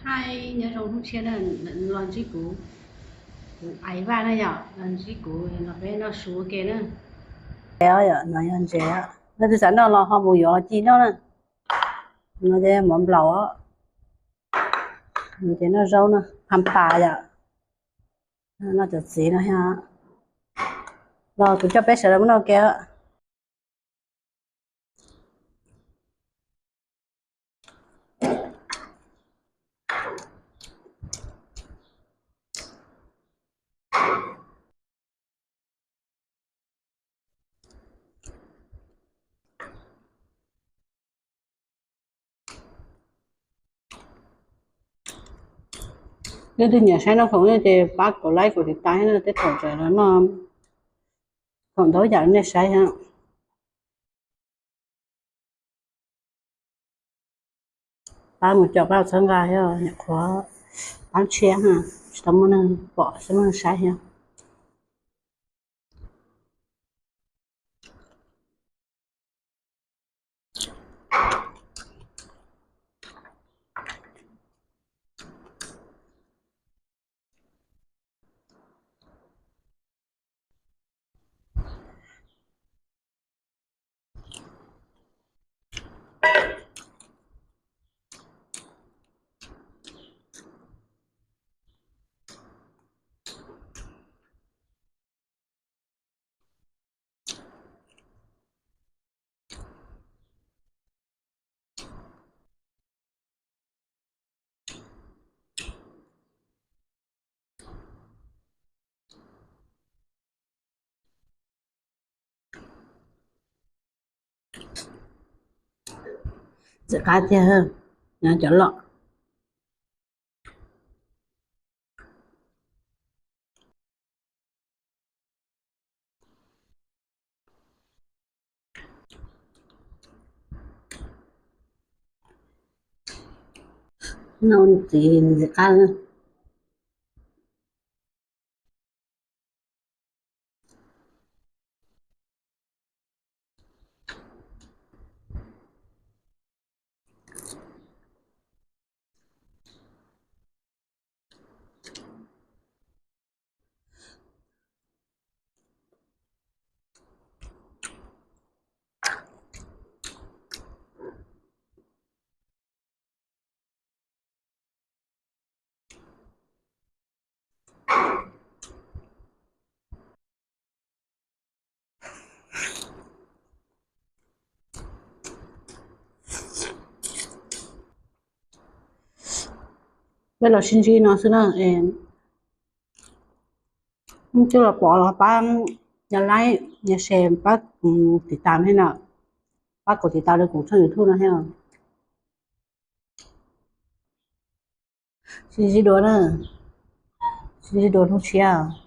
Hais nyob zoo hnub tshiab na, los ntsib kuv, kuv Aiv Vaj na yom, los ntsib kuv los peb noj su ua ke na. Ntses os, yom, no yog ntses. Leej twg xav noj los ho mus yuav los ci noj na. No ces mov nplaum os, ces noj zaub no, phaj pas yom, noj cov txiv no thiab. Los kuv coj peb sawv daws mus noj ua ke. Leej twg nyiam saib noj khoom no ces pab kuv like kuv tiv tas thiab, tej thaum tseem los noj khoom ntau yam nej saib thiab. Pab mus caum pab txhawb nqa thiab, nyuam qhuav pab tshiab, tsis tau muaj neeg pom tsis muaj neeg saib thiab. Ntxim qab tiag, cov loj. Noj ntxiv ntxim qab. Peb los sib ntsib no xwb na. Leej twg los pom los pab nias like, nias share, pab tiv tas thiab no, pab kuv tiv tas rau kuv tshooj YouTube no thiab. Sib ntsib dua na, sib ntsib dua hnub tshiab.